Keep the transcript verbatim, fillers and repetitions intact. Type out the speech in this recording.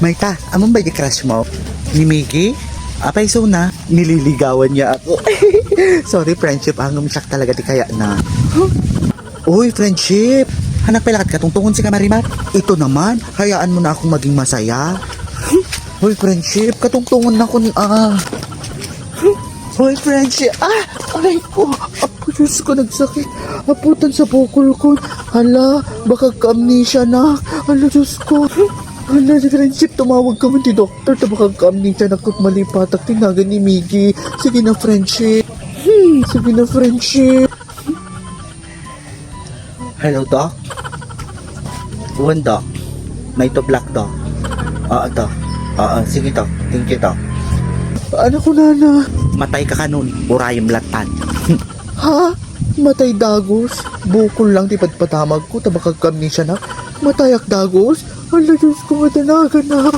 Mayta, ammom ba di crush mo? Ni Miggy? Apay, so na? Nililigawan niya ako. Sorry, friendship, angem siak talaga ti kayatna. Uy, friendship! Hanak pay lakat katungtungon si Kamarimat. Ito naman, hayaan mo na akong maging masaya. Uy, friendship, katungtungon na kun, ah. Hoy, friendship. Ah! Aray ko! Apo, Diyos ko, nagsakit. Aputan sa bukol ko. Hala, baka ka-amnesia na. Hala, Diyos ko. Hala, si friendship, tumawag ka man ti doktor. Ta baka ka-amnesia na, kut malipatak tinagan ni Miggy. Sige na, friendship. Hmm, sige na, friendship. Hello, Doc? Wen, Doc. May to black, Doc. Oo, Doc. Oo, sige, Doc. Thank you, Doc. Ano ko, nana? Matay ka kanon, urayem lattan. Ha? Matay dagus? Bukol lang ti padpadamag ko, ta baka ka-amnesia na. Matayak dagus? Ala, Diyos ko, madanagan na.